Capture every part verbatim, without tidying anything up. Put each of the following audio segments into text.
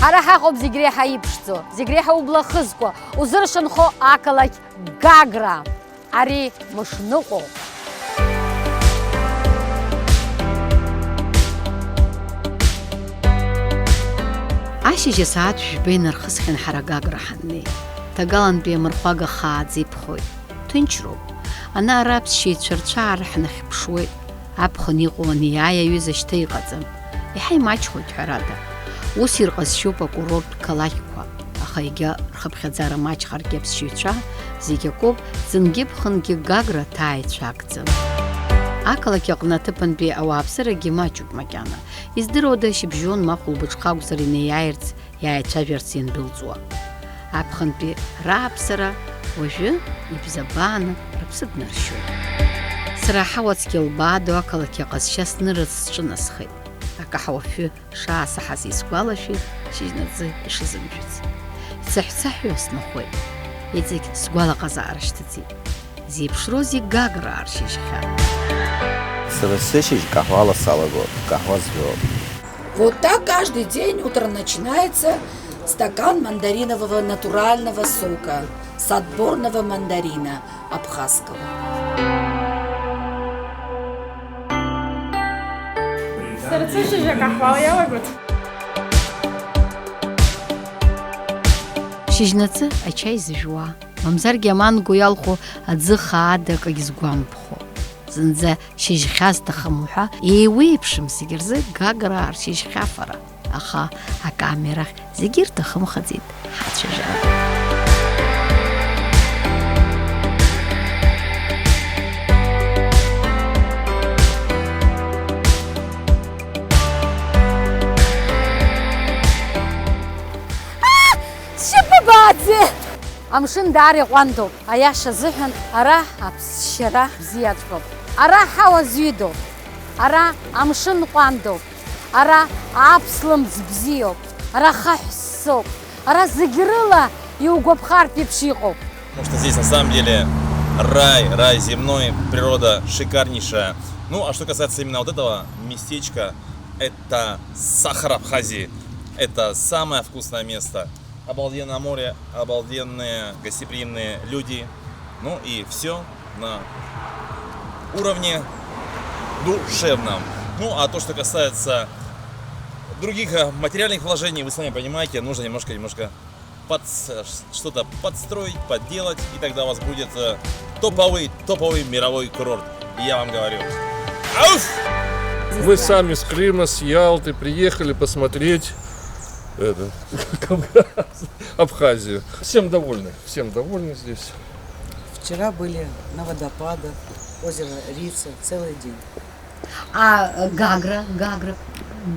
Ара ҳаҟоуп зегь реиҳа иԥшӡоу, зегь реиҳа убла хызкуа, узыршанхо ақалақь Гагра. Ари мышныҟәоуп. Ашьыжь асааҭ жәба инархысхьан ҳара Гагра ҳаннеи. Ҭагалантәи амырхәага хааӡа иԥхоит. Ҭынчроуп. Ана-ара аԥсшьаҩцәа рцәаара ҳнахьыԥшуеит. Аԥхын иҟоу анеиааи аҩыза шьҭа иҟаӡам. Иаҳа имаҷхоит, ҳәарада. Ус ирҟазшьоуп акурорттә қалақьқәа, аха егьа рхыԥхьаӡара маҷхаргьы аԥсшьаҩцәа зегь акоуп, ӡынгьы-ԥхынгьы Гагра аҭааҩцәа акәӡам. Ақалақь аҟны аҭыԥантәи ауааԥсырагьы маҷуп макьана. Издыруада, шьыбжьон ма хәылбыҽха акәзар инеиааирц иааицәажәарц иандәылҵуа. Аԥхынтәи рааԥсара уажәы ибзабааны рыԥсы днаршьоит. Сара аҳауа цқьа лбаадо ақалақь аҟазшьа снырырц сҿынасхеит. Акаҳуа афҩы шаасаҳаз исгәалашәеит шьыжьнаӡы ишызымжәыц. Цаҳәцаҳәуа снахәеит. Иҵегь сгәалаҟазаара шьҭыҵит. Зеиԥшроузеи Гаграа ршьыжьхьа? Сара сышьыжь каҳуала салагоит, каҳуа зжәуа. Вот так каждый день утро начинается: стакан мандаринового натурального сока с отборного мандарина абхазского. Сара сышьыжь акаҳуала иалагоит. Шьыжьнацы ачаи зжәуа, мамзаргьы аманго иалху аӡы хаада акагь згәамԥхо. Зынӡа шьыжьхьа сҭахым уҳәа, еиуеиԥшым зегь рзы Гаграа ршьыжьхьафара. Аха акамерахь зегьы ирҭахымхаӡеит ҳацәажәара. Сшьапы бааӡеит! Амшын даара иҟәандоуп. Аиаша азыҳәан, ара аԥсшьара бзиаҵәҟьоуп. Ара аҳауа зҩыдоуп. Ара амшын ҟәандоуп. Ара аԥслымӡ бзиоуп. Ара ахаҳә ссоуп. Ара зегь рыла иугәаԥхартә еиԥш иҟоуп. Потому что здесь на самом деле рай, рай земной, природа шикарнейшая. Ну, а что касается именно вот этого местечка, это сахар Абхазии. Это самое вкусное место. Обалденное море, обалденные гостеприимные люди. Ну и все на уровне душевном. Ну а то, что касается других э, материальных вложений, вы сами понимаете, нужно немножко, немножко подс- что-то подстроить, подделать, и тогда у вас будет э, топовый, топовый мировой курорт. Я вам говорю. Ауф! Мы сами с Крыма, с Ялты приехали посмотреть это, Кавказ, Абхазию. Всем довольны, всем довольны здесь. Вчера были на водопадах, озеро Рица, целый день. А э, Гагра, Гагра,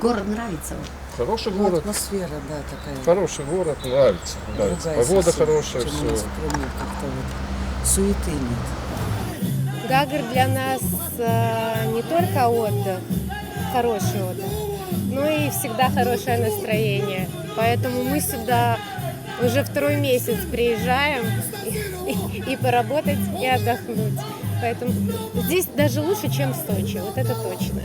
город нравится вам? Хороший Ну, город. Атмосфера, да, такая. Хороший город, нравится. Нравится. Другая Погода совсем, хорошая, чем у нас все. В Крыму. Как-то вот суеты нет. Гагр для нас э, не только отдых, хороший отдых, но и всегда хорошее настроение. Поэтому мы сюда уже второй месяц приезжаем и, и поработать, и отдохнуть. Поэтому здесь даже лучше, чем в Сочи, вот это точно.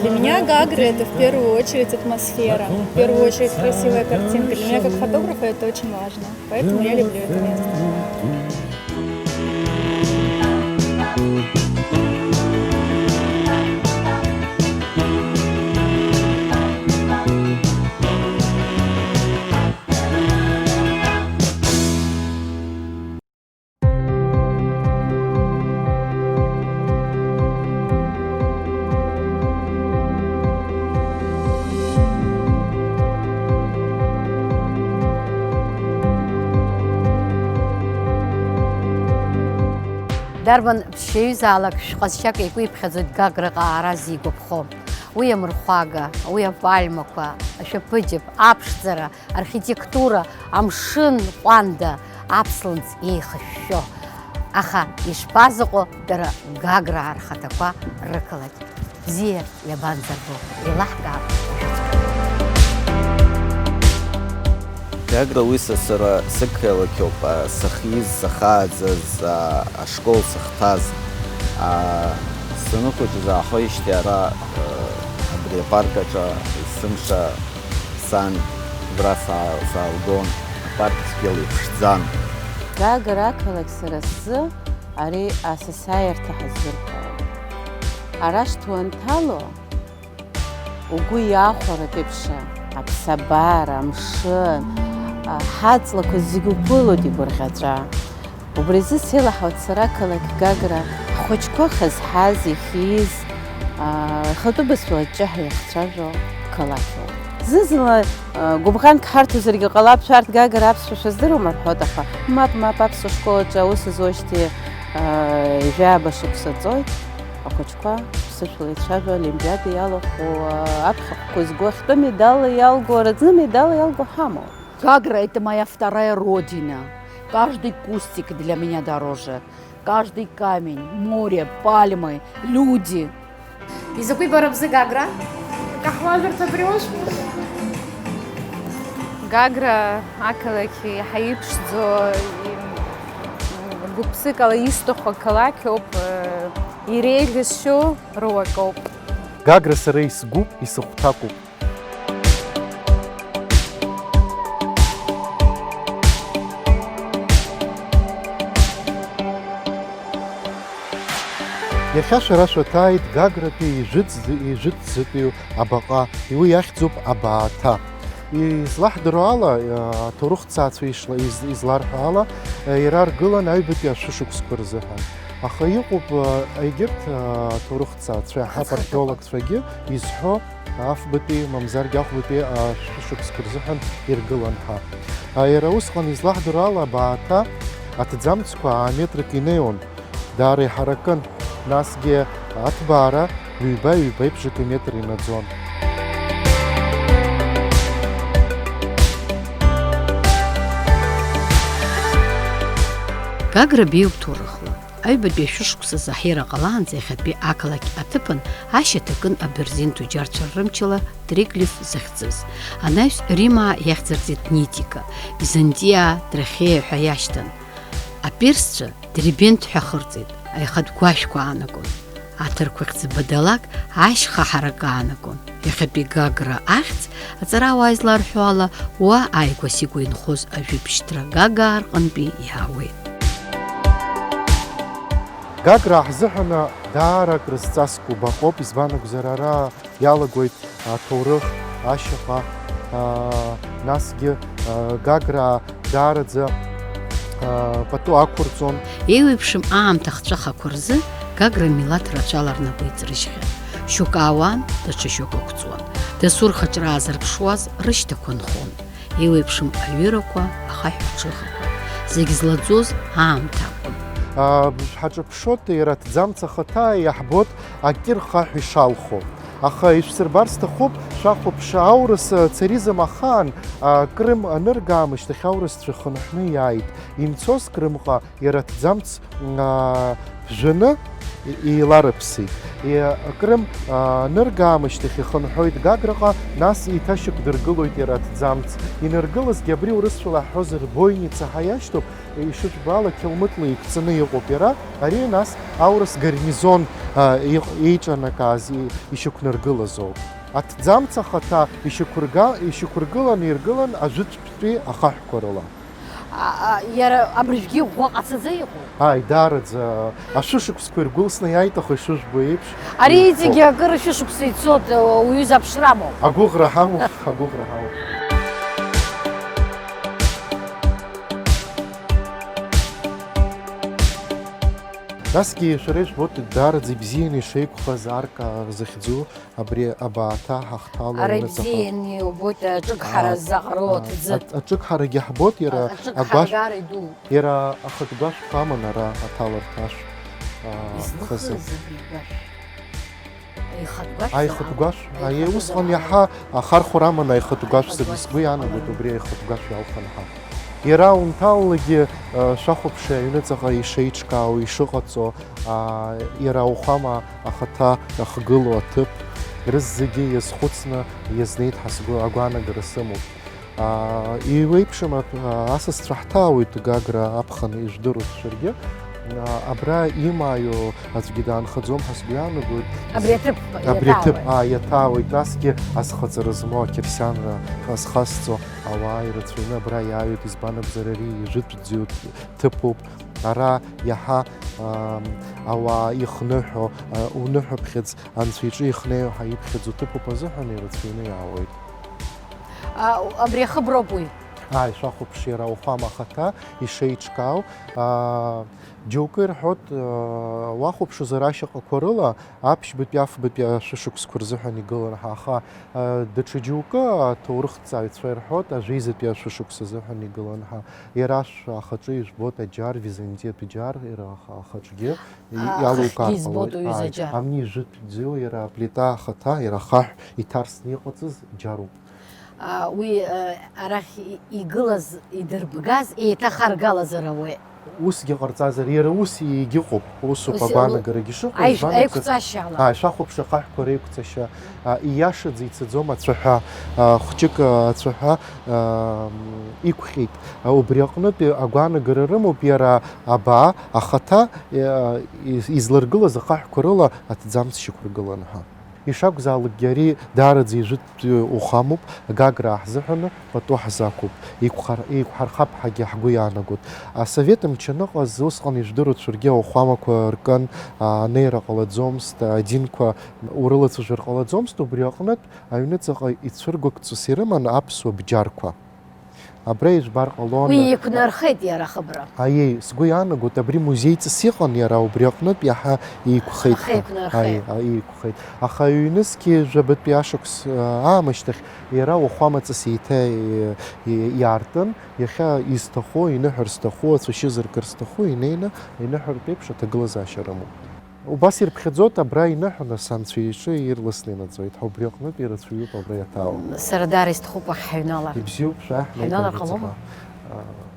Для меня Гагры — это в первую очередь атмосфера, в первую очередь красивая картинка. Для меня как фотографа это очень важно, поэтому я люблю это место. Дарбан ԥсшьаҩызаалак шәҟазшьак еиқәиԥхьаӡоит Гаграҟа аара зигәаԥхо. Уи амырхәага, уи апальмақәа, ашәаԥыџьаԥ, аԥшӡара, архитектура, амшын ҟәанда, аԥслымӡ еихышәшәо. Аха ишԥазыҟоу дара Гаграа рхаҭақәа рықалақь? Бзиа иабанӡарбо, еилаҳкаап уажәыҵәҟьа. Гагра уи са сара сықалақьоуп, а, сахьиз, сахьааӡаз, а, ашкол сахьҭаз, а, саныхәыҷыз аахижьҭеи ара, а, Апарк аҿы есымша сан абра саа-, саалгон, апарк цәгьала иԥшӡан. Гагра ақалақь сара сзы ари асасааирҭа ҳаззырҳәауа. Арахь уанҭало, угәы иахәаратә еиԥш аԥсабара, амшын, а, ҳаҵлақәа зегь уԥылоит игәырӷьаҵәа. Убри азы сеилаҳауеит сара ақалақь Гагра, ҳхәыҷқәа хызҳаз, ихиз, аа, ихатәы бызшәала ҷҷаҳәа иахцәажәо қалақьоуп. Зны-зынла, аа, гәыбӷанк ҳарҭозаргьы ҟалап, шәарҭ Гагра аԥсшәа шәыздыруама рҳәоит, аха мап, мап, аԥсуа школ аҿы аус зуеижьҭеи, аа, жәаба шықәса ҵоит, ахәыҷқәа ԥсышәала ицәажәо, олимпиада иалахәу, аа, аԥхьахәқәа зго, ахьтәы медалла иалго, араӡны медалла иалго ҳамоуп. Гагра — это моя вторая родина. Каждый кустик для меня дороже. Каждый камень, море, пальмы, люди. Изакәи бара бзы Гагра? Акы ҳуажәырҭа абри уажә. Гагра ақалақь иаҳа иԥшӡоу, и-, гәыԥсыкала исҭаху ақалақьоуп, иреиӷьасшьо руакоуп. Гагра сара исгәуп, исыхәҭакуп. Иахьа шәара шәаҭааит Гагратәи ижәытәӡ-, ижәытәӡатәи абаҟа, уи иахьӡуп Абааҭа. Излаҳдыруа ала, аҭоурыхҭҵаацәа ишла-, из-, изларҳәо ала, иара аргылан аҩбатәи ашәышықәсқәа рзыҳәан. Аха иҟоуп, егьырҭ аҭоурыхҭҵаацәа, ҳап, археологцәагьы изҳәо, афбатәи, мамзаргьы ахәбатәи ашәышықәсқәа рзыҳәан иргылан ҳа. А, иара усҟан излаҳдыруа ала, Абааҭа аҭӡамцқәа ааметрак инеиуан, даара иҳаракын, насгьы аҭбаара ҩба, ҩба ԥшьба метр инаӡон. Гагра беиоуп ҭоурыхла. Аҩбатәи ашәышықәсазы аҳәира ҟалаанӡа иахьатәи ақалақь аҭыԥан ашьа ҭакын абырзен ҭуџьарцәа рымчала триглиф захьӡыз. Анаҩс Римаа иахьӡырҵеит Нитика, Византиаа Трахея ҳәа иашьҭан. Аперсцәа Дербент ҳәа ахырҵеит, аихатә гәашәқәа аанагон. Аҭырқәа хьӡы Бадалақ ашьха ҳаракы аанагон. Иахьатәи Гагра ахьӡ, аҵарауаа изларҳәо ала, уа ааигәа-сигәа инхоз ажәибжьҭра Гагаа рҟынтәи иаауеит. Гагра ҳзыҳәан даара акрызҵазкуа баҟоуп, избан акәзар, ара иалагоит аҭоурых, ашьаҟа, аа, насгьы, аа, Гагра даараӡа, аа, пату ақәырҵон. Еиуеиԥшым аамҭа ахҵәахақәа рзы Гагра милаҭ рацәала рнапы иҵрыжьхьан. Шьоук аауан, даҽа шьоук ықәҵуан. Дасу рхаҿра аазырԥшуаз рышьҭақәа нхон. Еиуеиԥшым аҩырақәа, ахаҳә аҽыхақәа. Зегь злаӡоз аамҭа акәын. Аа, ҳаҿаԥшуеит, иара аҭӡамц ахаҭа иаҳбоит акыр хаҳә ишалху. Аха ишәсырбар сҭахуп, шәахәаԥш, аурыс царизм ахаан, а, Крым аныргаамышьҭахь аурысцәа хынҳәны иааит. Имцоз Крымҟа иара аҭӡамц, а, ԥжәаны и-, еиларыԥсеит. И-, Крым, а, аныргаамышьҭахь ихынҳәуеит Гаграҟа, нас еиҭашьақәдыргылоит иара аҭӡамц. Иныргылазгьы абри урысшәала ҳҳәозар бойница ҳәа иашьҭоуп. Ишыжәбо ала, қьылмытла иқәҵаны иҟоуп иара. Ари нас аурыс гарнизон, а, иҟ-, еиҿанакааз и-, ишьақәнаргылазоуп. Аҭӡамц ахаҭа ишьақәырга-, ишьақәыргыланы иргылан ажәытәтәи ахаҳәқәа рыла. А, а, иара абыржәгьы ӷәӷәа ҟацаӡа иҟоуп. Ааи, даараӡа, ашәышықәсқәа иргәылсны иааит, аха ишыжәбо еиԥш, ари иҩхоуп. Иҵегьы акыр шәышықәса ицоит, уаҩы изаԥшрамоуп. Агәыӷра ҳамоуп, агәыӷра ҳамоуп. Насгьы шәара ижәбоит, даараӡа ибзианы ишеиқәхаз арка захьӡу абри Абааҭа ҳахҭала. Ара аҩныҵҟа ибзианы иубоит, аҿыгҳара, аа, заҟароу, аа, аҭӡы. Аҿ-, аҿыгҳарагьы ҳбоит, иара, а, аҿыгҳарагьы агәашә-, ара иду. Иара ахатә гәашәқәа аман ара аҭаларҭа ашә, аа, излыхыз хазы. Абри агәашә? Аихатә гәашә. Аихатә заҟа? Гәашә, аиеи, аихатә усҟан заҟа? Иаҳа ахархәара аман аихатә гәашә, аихатә сыгә-, гәашә. Сгәы иаанагоит убри аихатә гәашә иалхын ҳа. Иара унҭалалакгьы, а, шәахәаԥши аҩныҵҟа ишеиҿкаау, ишыҟаҵо, а, иара ауахәама ахаҭа ахгылоу аҭыԥ, рызегьы иазхәыцны иазнеит ҳәа сгәы, агәаанагара сымоуп. Аа, еиуеиԥшым ак-, аа, асасцәа ҳҭаауеит Гагра аԥхын, ижәдыруеит шәаргьы. Абра имааио аӡәгьы даанхаӡом ҳәа сгәы иаанагоит. Абри аҭыԥ абри аҭыԥ иаҭаауеит. Ааи, иаҭаауеит, насгьы азхаҵара змоу ақьырсианра зхасҵо ауаа ирацәаҩны абра иааҩуеит, избан акәзар, ари ижәытәӡатәу ҭыԥуп. Ара иаҳа, ам, ауаа ихныҳәо, а, уныҳәаԥхьыӡ Анцәа иҿы ихнеиуа ҳәа иԥхьаӡоу ҭыԥуп азыҳәан ирацәаҩны иаауеит. А, абри ахыброуп уи. Ааи, шәахәаԥш иара ауахәама ахаҭа ишеиҿкаау. А, џьоукы ирҳәоит, а, уахәаԥшызар ашьаҟақәа рыла аԥшьбатәи афбатәи ашәышықәсқәа рзыҳәан игылан ҳәа, аха, а, даҽа џьоукы аҭоурыхҭҵааҩцәа ирҳәоит ажәеизатәи ашәышықәс азыҳәан игылан ҳәа. Иара ашә ахаҿы ижәбоит аџьар, византиатә џьар, иара аха-, ахаҿгьы. И-, а, иалукаар ахахьгьы избоит ҟалоит. Уҩыза ааи, џьар. Амни ижәытәӡоу иара аплита ахаҭа, иара ахаҳә иҭарсны иҟаҵаз џьаруп. А, уи, а, арахь и-, игылаз, идырбгаз еиҭахаргалазар ауеит. Усгьы ҟарҵазар, иара ус егьыҟоуп, усоуп. Ус, агәаанагарагьы шыҟоу, аи-, избан акәзар, аиқәҵашьала. Ааи, шәахәаԥш ахаҳәқәа реиқәҵашьа, а, ииашаӡа ицаӡом ацәаҳәа, а, хәҷык, а, ацәаҳәа, а, м, иқәҟьеит. А, убри аҟнытә агәаанагара рымоуп иара абаа, ахаҭа, е, из-, изларгылаз ахаҳәқәа рыла аҭӡамц шьақәыргылан ҳәа. Ишакәзаалакгьы ари даараӡа ижәытәтәи ухамуп, Гаграа ҳзыҳәаны пату ҳзақәуп, еиқәхар-, еиқәҳархап ҳәагьы ҳгәы иаанагоит. Асовет мчы аныҟаз усҟан ижәдыруа цәыргьы ауахәамақәа ркын, а, анеира ҟалаӡомызт, адинқәа урылацәажәар ҟалаӡомызт, убри аҟнытә аҩныҵаҟа ицәыргақәҵас ирыман аԥсуа бџьарқәа. Абра ижәбар ҟалон. Уи еиқәнархеит иара ахыбра. Аиеи, сгәы иаанагоит, абри музеиҵас иҟан иара, убри аҟнытә иаҳа еиқәхеит. Аха еиқәнархеит. Аи, а, еиқәхеит. Аха ҩнызқьи жәабатәи ашықәс, а, аамышьҭахь иара уахәамаҵас еиҭа, и-, и-, иаартын, иахьа изҭаху, иныҳәар зҭаху, ацәашьы зыркыр зҭаху инеины иныҳәартә еиԥш аҭагылазаашьа рымоуп. Убас ирԥхьаӡоит, абра иныҳәа, нас, анцәа иҿы ирласны инаӡоит ҳәа, убри аҟнытә ирацәаҩуп абра иаҭаау. Сара даара исҭахуп уахь ҳаҩналар. Ибзиоуп, шәааҳ, ҳаҩналар ҟалома? Ааи.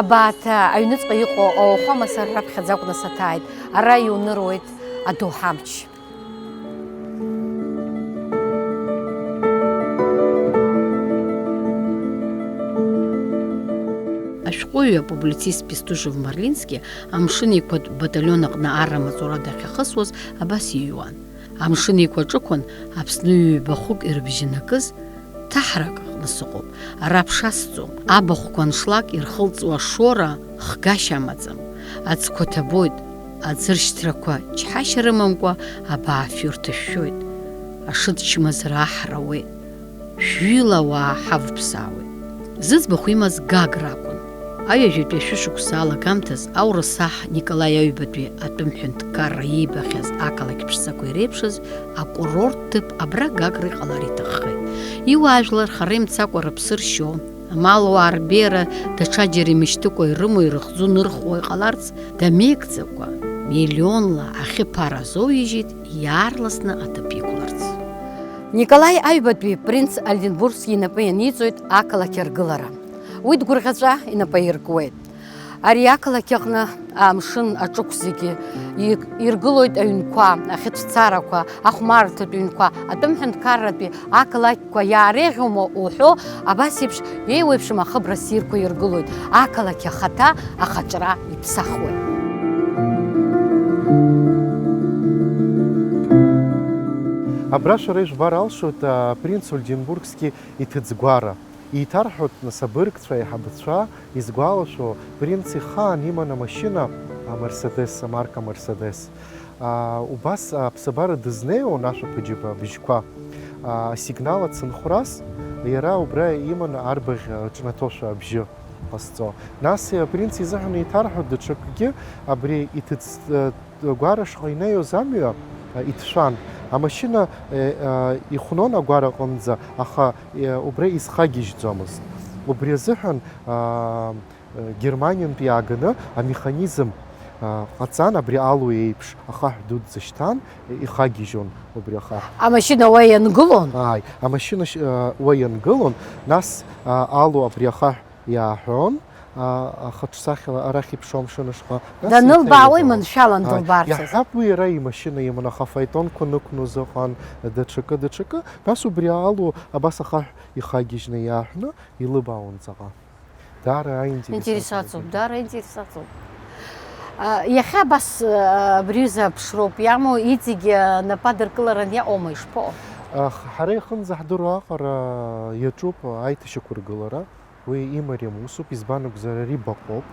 Абааҭ аҩныҵҟа иҟоу ауахәама сара раԥхьаӡа акәны саҭааит. Ара иуныруеит адоуҳа амч. Ашәҟәыҩҩы апублицист Бестужев Марлински Амшын Еиқәатә баталион аҟны арра маҵура дахьахысуаз абас иҩуан. Амшын Еиқәа аҿықәан Аԥсны ҩбахәык ирыбжьанакыз ҭаҳарак аҟны сыҟоуп. Ара ԥша сҵом. Абахәқәа аншлак ирхылҵуа ашоура хгашьа амаӡам. Аӡқәа ҭабоит, аӡыршьҭрақәа чҳашьа рымамкәа абаа афҩы рҭышәшәоит. Ашыҭ чмазара аҳра ауеит. Шәҩыла ауаа ҳавԥсаауеит. Зыӡбахә имаз Гагра акәын. Аҩажәатәи ашәышықәса алагамҭаз аурыс аҳ Николаи Аҩбатәи атәым ҳәынҭқарра иибахьаз ақалақь ԥшӡақәа иреиԥшыз акурорттә ҭыԥ абра Гагра иҟалар иҭаххеит. Иуаажәлар хара имцакәа рыԥсы ршьо, амалуаа рбеиара даҽаџьара имышьҭыкәа ирымоу ирыхӡу нырхуа иҟаларц, дамеигӡакәа, миллионла ахьы ԥара азоуижьит иаарласны аҭыԥ иқәларц. Николаи Аҩбатәи принц Ольденбургски инапы ианиҵоит ақалақь аргылара. Уи дгәырӷьаҵәа инапы аиркуеит. Ари ақалақь аҟны амшын аҿықә зегьы и-, иргылоит аҩнқәа, ахьыцәцарақәа, ахәмаррҭатә ҩнқәа, атәым ҳәынҭқарратәи ақалақьқәа иаареиӷьума уҳәо, абас еиԥш еиуеиԥшым ахыбра ссирқәа иргылоит, ақалақь ахаҭа ахаҿра иԥсахуеит. Абра шәара ижәбар алшоит, а, принц Ольденбургски иҭыӡгәара. Еиҭарҳәоит, нас, абыргцәа, аиҳабацәа, изгәалашәо, принц ихаан иман амашьына, а, Мерседес, амарка Мерседес. А, убас аԥсабара дызнеиуан ашәаԥыџьаԥ абжьқәа, а, асигнал ацынхәрас, иара убра иман арбаӷь, а, ҿнаҭошәа абжьы. Ҟазҵо. Нас апринц изыҳәан еиҭарҳәо даҽакгьы, абри иҭыӡ-, э, гәарашҟа инеиуаз амҩа, э, иҭшәан. Амашьына, э, э, ихәнон агәараҟынӡа, аха, э, убра изхагьежьӡомызт. Убри азыҳәан, а, э, Германиантә иааганы амеханизм, а, ҟаҵан, абри алу еиԥш ахаҳә дуӡӡа шьҭан, ихагьежьон убри ахаҳә. Амашьына уа иангылон? Ааи, амашьына ш-, а, уа иангылон, нас, а, алу абри ахаҳә иааҳәон, а, ахаҿсахьала арахь иԥшуа амшын ашҟа. Нас Данылбаауа еиҭа иманшәалан Ааи, дылбаарцаз. Иаҳҳәап, уи иара имашьына иман, аха афаетонқәа нықәнуз ыҟан, даҽакы, даҽакы. Нас убри алу абас ахаҳә ихагьежьны иааҳәны илыбаауан ҵаҟа. Даара аинтерес Интерес аҵоуп, аҵоуп. Даара интерес аҵоуп. А, иахьа абас, а, абри аҩыза аԥшроуп иамоу, иҵегь, а, напы адыркыларан иаҟоума, ишԥаҟоу? Ах, ҳара иахынӡаҳдыруа аҟара иаҿуп аиҭашьақәыргылара, уи имариам усуп, избан акәзар, ари баҟоуп.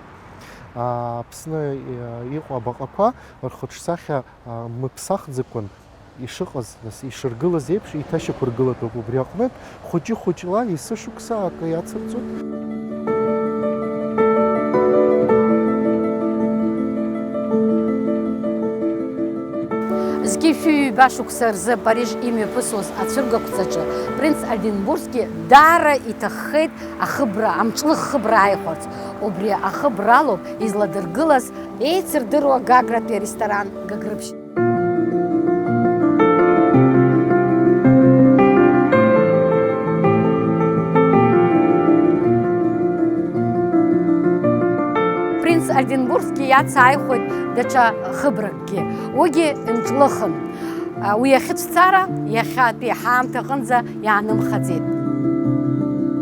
А, Аԥсны, а, иҟоу абаҟақәа рхаҿсахьа, а, мыԥсахӡакәан ишыҟаз, нас, ишыргылаз еиԥш, еиҭашьақәыргылатәуп. Убри аҟнытә, хәыҷы-хәыҷла есышықәса акы иацырҵоит. Зқьи шәи ҩба шықәса рзы Париж имҩаԥысуаз ацәыргақәҵаҿы принц Ольденбургски даара иҭаххеит ахыбра, амҿлых хыбра ааихәарц. Убри ахыбра алоуп изладыргылаз еицырдыруа Гагратәи аресторан Гагрыԥшь. Принц Ольденбургски иацааихәоит даҽа хыбракгьы, уигьы имҿлыхын. Уи ахьыцәцара иахьатәи ҳаамҭа аҟынӡа иаанымхаӡеит.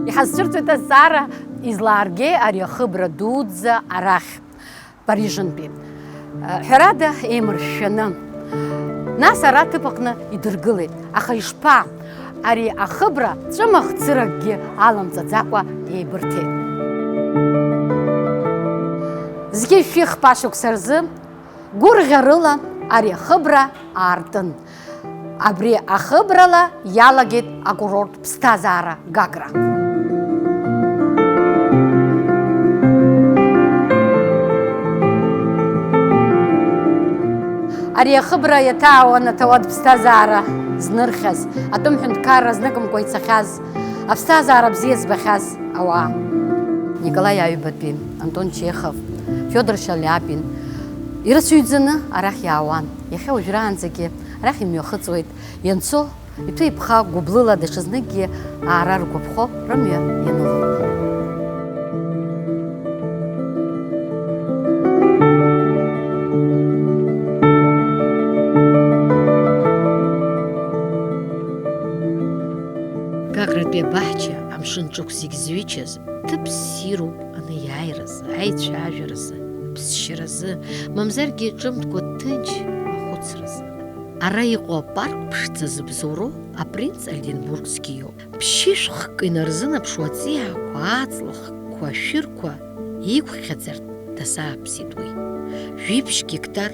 Иҳазцәырҵуеит азҵаара, излааргеи ари ахыбра дуӡӡа арахь? Парижынтәи. Ҳәарада, еимыршәшәаны. Нас ара аҭыԥ аҟны идыргылеит. Аха ишԥа, ари ахыбра ҵәымӷ цыракгьы аламҵаӡакәа еибырҭеит. Зқьи шәи хԥа шықәса рзы гәырӷьарыла ари ахыбра аартын. Абри ахыбрала иалагеит акурорттә ԥсҭазаара Гагра. Ари ахыбра иаҭаауан аҭауад ԥсҭазаара знырхьаз, атәым ҳәынҭқарра зныкымкәа ицахьаз, аԥсҭазаара бзиа збахьаз ауаа. Николаи Аҩбатәи, Антон Чехов, Фиодор Шалиапин ирацәаҩӡаны арахь иаауан. Иахьа уажәраанӡагьы арахь имҩахыҵуеит, ианцо иҭәы-иԥха гәыблыла даҽазныкгьы аара ргәаԥхо рымҩа ианылоит. Гагратәи абаҳча амшын ҿықә зегь зҩычаз, ҭыԥ ссируп анеиааиразы, аицәажәаразы, аԥсшьаразы, мамзаргьы ҿымҭкәа ҭынч ахәыцразы. Ара иҟоу апарк ԥшӡа зыбзоуроу апринц Ольденбургски иоуп. Ԥшьышәхк инарзынаԥшуа аҵиаақәа, аҵлахқәа, ашәырқәа иқәхьаӡартә дазааԥсеит уи. Жәибжь гектар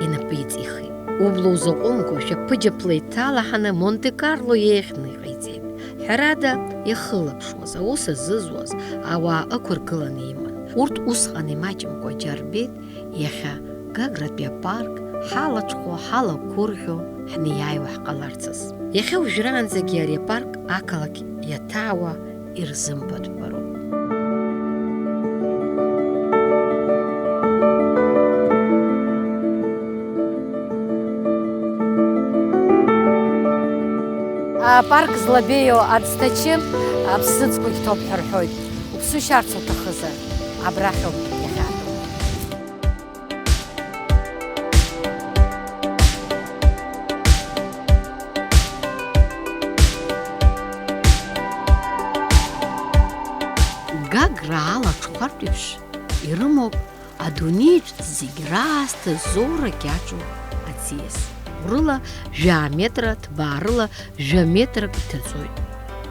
инапы иҵихит. Убла узаҟәымго, шәаԥыџьаԥла иҭалаҳаны Монте-Карло еиӷьны иҟаиҵеит. Ҳәарада, иахылаԥшуаз, аус азызуаз ауаа ықәыргыланы иман. Урҭ усҟан имаҷымкәа џьарбеит, иахьа Гагратәи апарк ҳалаҽхәо, ҳалагәырӷьо, ҳнеиааиуа ҳҟаларцаз. Иахьа уажәраанӡагьы ари апарк ақалақь иаҭаауа ирзымбатәбароуп. Апарк злабеиоу аӡҭачы аԥсыӡқәагь ҭоуп ҳәа рҳәоит. Уԥсы шьарц уҭахызар, абрахьоуп иахьаатәоу. Гагра алаҽхәартә еиԥш ирымоуп адунеиаҿ зегь раасҭа зоурак иаҿу аӡиас. Урыла жәаа метра, ҭбаарыла жәа метрак иҭаҵоит.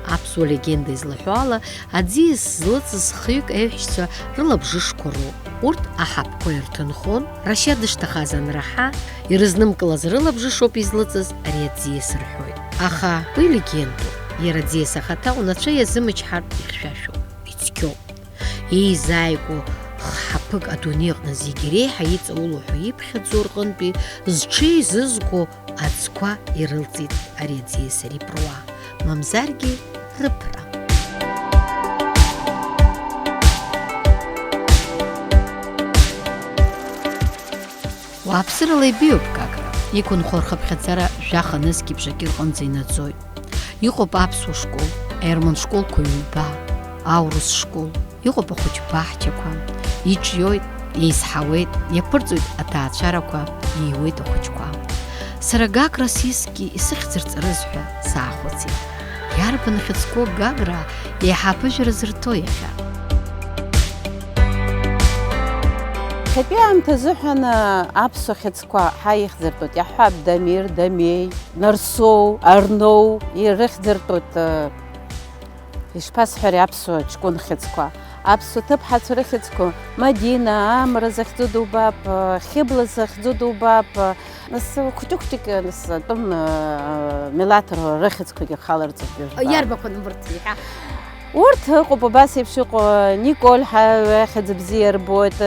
Аԥсуа легенда излаҳәо ала, аӡиас злыҵыз хҩык аиҳәшьцәа рылабжышқәа роуп. Урҭ аҳаԥқәа ирҭынхон, рашьа дышҭахаз анраҳа, ирызнымкылаз рылабжышоуп излыҵыз ари аӡиас рҳәоит. Аха уи легендоуп, иара аӡиас ахаҭа унацәа иазымычҳартә ихьшәашәоуп, ицқьоуп. Еизааигәоу х-ҳаԥык адунеи аҟны зегьы реиҳа иҵаулоу ҳәа иԥхьаӡоу рҟынтәи зҽеизызго аӡқәа ирылҵит ари аӡиасареи ԥыруа, мамзаргьы рыԥра. Уааԥсырала ибеиоуп Гагра, иқәынхо рхыԥхьаӡара жәаха нызқьи бжаки рҟынӡа инаӡоит. Иҟоуп аԥсуа школ, аерман школқәа ҩба, аурыс школ, иҟоуп ахәыҷ баҳчақәа, иҿиоит, еизҳауеит, иаԥырҵоит аҭаацәарақәа, ииуеит ахәыҷқәа. Сара Гагра сискгьы исыхьӡырҵарыз ҳәа саахәыцит. Иарбан хьыӡқәоу Гагра еиҳа аԥыжәара зырҭо иахьа? Иахьатәи аамҭа азыҳәан аԥсуа хьыӡқәа ҳаихьӡыртәуеит, иаҳҳәап, Дамир, Дамеи, Нарсоу, Арноу ирыхьӡыртәуеит, ишԥасҳәари, аԥсуа ҷкәын хьыӡқәа. Аԥсуа ҭыԥҳацәа рыхьӡқәа, Мадина, Амра захьӡу дубап, Хьыбла захьӡу дубап, нас хәыҷык-хәыҷык, нас атәым милаҭ рыхьӡқәагьы халарҵоит ҩажәа. Иарбақәан урҭ иахьа? Урҭ ыҟоуп, убас еиԥш иҟоу, Николь ҳа-, ҳахьӡ бзиа рбоит,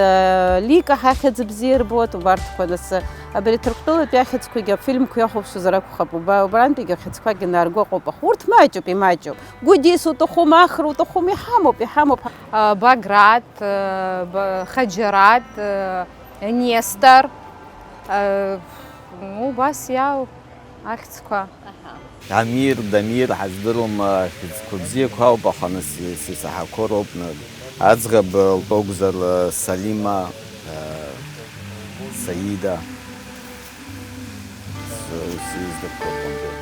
Лика ҳахьӡ бзиа рбоит, убарҭқәа нас, абри Ҭырқәтәылатәи ахьӡқәагьы афильмқәа иахәаԥшызар акәхап, уба-, убрантәигьы ахьӡқәагьы наргәаҟуп, аха урҭ маҷуп, имаҷуп. Гәдис уҭахума, Ахра уҭахума, иҳамоуп, иҳамоуп. А, Баграт, э, Ба-, Хаџьараҭ, э, Нестор, э, ну, убас иаауп ахьӡқәа. Аҳа. Дамир, Дамир, ҳаздыруам, э, ахьӡқәа бзиақәа ауп, аха нас ис-, исаҳақәо роуп, на-, аӡӷаб, э, лтәы акәзар, э, Салима, э, Саида. С-, сиздырқәа рҟынтәи.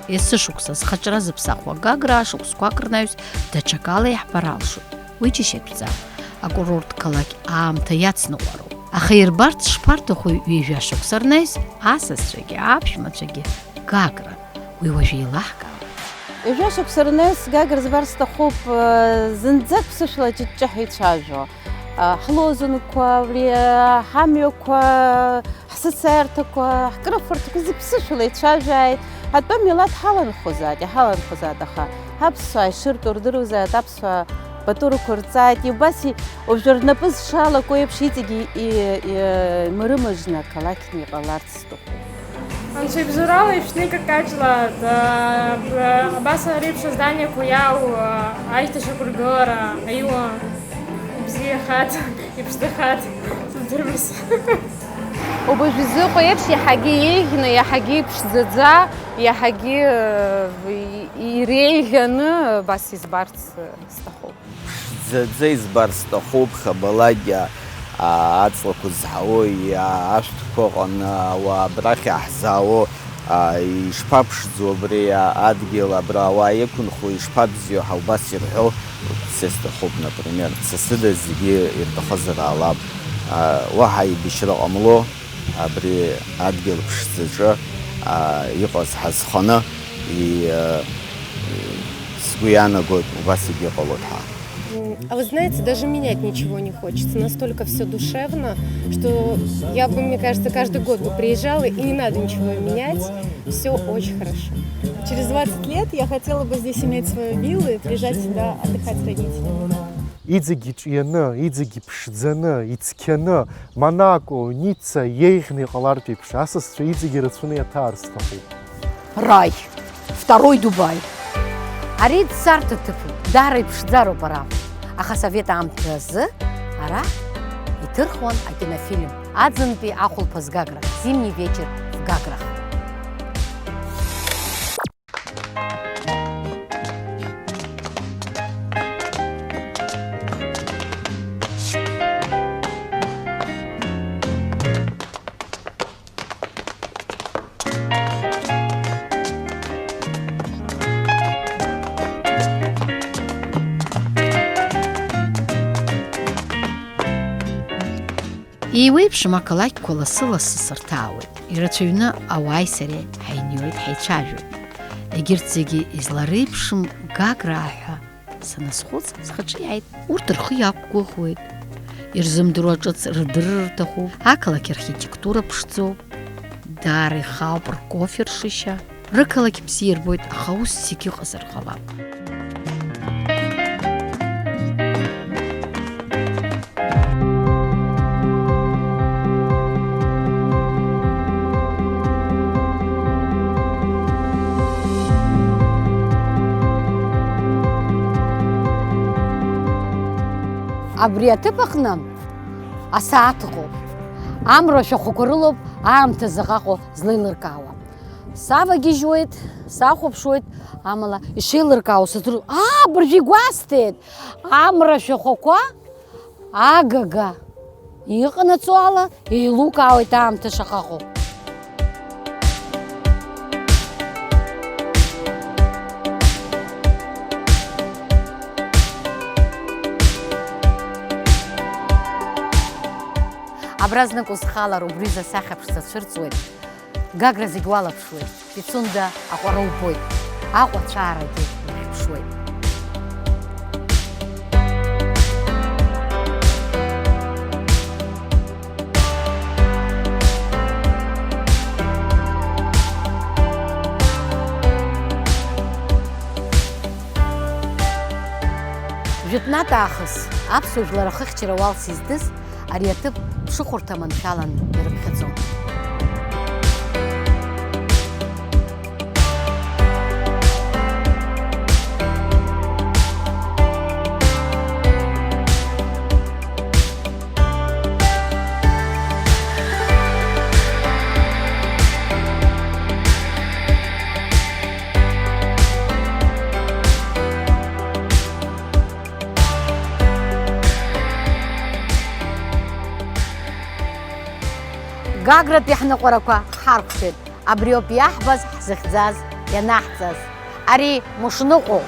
Есышықәса зхаҿра зыԥсахуа Гагра ашықәсқәак рнаҩс даҽакала иаҳбар алшоит. Уи џьашьатәӡам. Акурорт қалақь аамҭа иацныҟәароуп. Аха ирбарц шԥарҭаху ҩажәа шықәса рнаҩс асасцәагьы аԥшәмацәагьы Гагра? Уи уажә еилаҳкаауеит. Ҩажәа шықәса рнаҩс Гагра збар сҭахуп, э, зынӡак ԥсышәала ҷыҷҷаҳәа ицәажәо, э, ҳлозунгқәа, абри, э, ҳамҩақәа, ҳсыцаиарҭақәа, ҳкрыфарҭақәа зегь ԥсышәала ицәажәааит. Атәым милаҭ ҳаланхозааит, иҳаланхозааит, аха аԥсуаа ишыртәу рдыруазааит, аԥсуаа пату рықәырҵааит, убас и-, уажәы рнапы зшалаку еиԥш иҵегь и-, и-, и-, имырымыжны ақалақьны иҟаларц сҭахуп. Анцәа ибзоурала ишәны икакаҷла, да, б-, абас ари еиԥш азданиақәа иаау, а, аишьҭашьақәыргылара, аиуа, ибзиахааит, иԥшӡахааит, сыздыруам. Убыжәзыҟа еиԥш иаҳагьы еиӷьны, иаҳагьы иԥшӡаӡа, иаҳагьы, э, и-, иреиӷьаны абас избарц, э, сҭахуп. Ԥшӡаӡа избар сҭахуп, хабалагьы, аа, аҵлақәа зҳауоу, иа-, ашәҭқәа ыҟаны, ауаа абрахь иаҳзаауоу, аа, ишԥаԥшӡоу абри, аа, адгьыл, абра ауаа иқәынхо ишԥабзиоу ҳәа убас ирҳәо, са исҭахуп, например, са сыда зегьы ирҭахызар ҟалап, аа, уаҳа еибашьра ҟамло, абри адгьыл ԥшӡаҿы, аа, иҟаз ҳазханы, и-, сгәы иаанагоит, убас егьыҟалоит ҳәа. М, а вы знаете, даже менять ничего не хочется. Настолько всё душевно, что я бы, мне кажется, каждый год бы приезжала, и не надо ничего менять. Всё очень хорошо. Через двадцать лет я хотела бы здесь иметь свою виллу и приезжать сюда отдыхать с родителями. Иҵегь иҿианы, иҵегь иԥшӡаны, ицқьаны, Монако, Ницца еиӷьны иҟалартә еиԥш, асасцәа иҵегь ирацәаны иаҭаарц сҭахуп. Рай, второй Дубай. Ари дцарҭа ҭыԥуп, даара иԥшӡароуп ара. Аха асовет аамҭазы ара иҭырхуан акинофильм Аӡынтәи ахәылԥаз Гагра, Зимний вечер в Гаграх. Еиуеиԥшым ақалақьқәа лассы-лассы сырҭаауеит. Ирацәаҩны ауааи сареи ҳаиниоит, ҳаицәажәоит. Егьырҭ зегьы излареиԥшым Гаграа ҳәа саназхәыц, схаҿы иааит. Урҭ рхы иақәгәыӷуеит, ирзымдыруа ҿыц рдырыр рҭахуп. Ақалақь архитектура ԥшӡоуп, даара ихаауп ркофе ршышьа. Рықалақь бзиа ирбоит, аха ус зегьы ыҟазар ҟалап. Абри аҭыԥ аҟны асааҭ ыҟоуп. Амра ашәахәақәа рылоуп аамҭа заҟа ыҟоу злеилыркаауа. Савагьежьуеит, сахәаԥшуеит, амала ишеилыркаауа сыздыруам. Аа, абыржәы игәасҭеит! Амра ашәахәақәа агага иҟанаҵо ала еилукаауеит аамҭа шаҟа ыҟоу. Абра знык узхалар, убри зысахьа ԥшӡа цәырҵуеит. Гагра зегь уалаԥшуеит, Пицунда аҟәара убоит, Аҟәа ацәаарагьы ухьыԥшуеит. Жәытәнатә аахыс аԥсуа жәлар ахыхьчара уалс издыз ари аҭыԥ ԥшыхәырҭа маншәалан ирыԥхьаӡон. Гагратәи ҳныҟәарақәа ҳаркәшеит. Абриоуп иаҳбаз, ҳзыхьӡаз, ианаҳҵаз. Ари мышныҟәоуп.